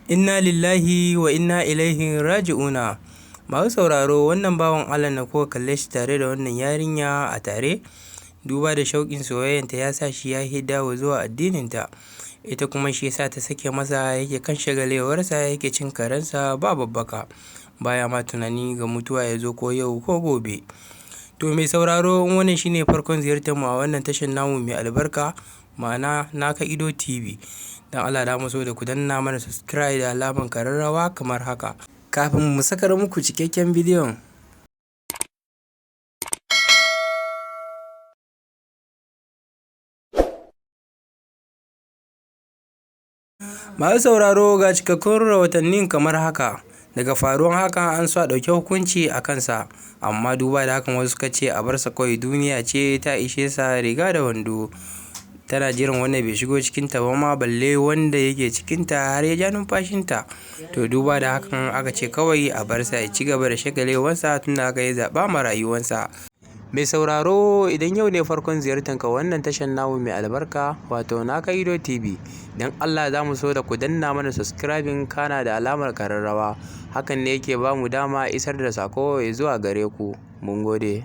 Inna lillahi wa inna ilaihi raji'una. Masu sauraro, wannan bawan Allah na kuka kalle shi tare da wannan yarinya a tare, duba da shauƙin soyayyanta ya sa shi ya dawo zuwa addininta. Ita kuma shi yasa ta sake masa, yake kan shagalewarsa, yake cin karensa ba babbaka. Baya ma tunani ga mutuwa ya zo ko yau ko gobe. To mai sauraro, wannan shine farkon ziyartar mu a wannan tashar namu mai albarka, ma'ana Naka Ido TV. Dan Allah da mu so da ku danna mana subscribe da alamar kararrawa kamar haka. Kafin mu sakar muku cikakken bidiyon. Masu sauraro, ga cikakkun rahotannin kamar haka. Daga faruwan haka an so a ɗauki hukunci a kansa, amma duba da hakan wasu suka ce a bar sa kawai, duniya ce ta ishe sa riga da wando. Tana jiran wanda bai shigo cikinta ba ma, balle wanda yake cikinta har ya ja numfashinta. To duba da hakan aka ce kawai a bar sa ya ci gaba da shagalewarsa, tunda haka ya zaɓa ma rayuwarsa. Mai sauraro, idan yau ne farkon ziyartanka wannan tashar namu mai albarka, wato Naka Ido TV, don Allah za mu so da ku danna mana subscribing kana da alamar kararrawa. Hakan ne yake ba mu dama isar da sako zuwa gare ku. Mun gode.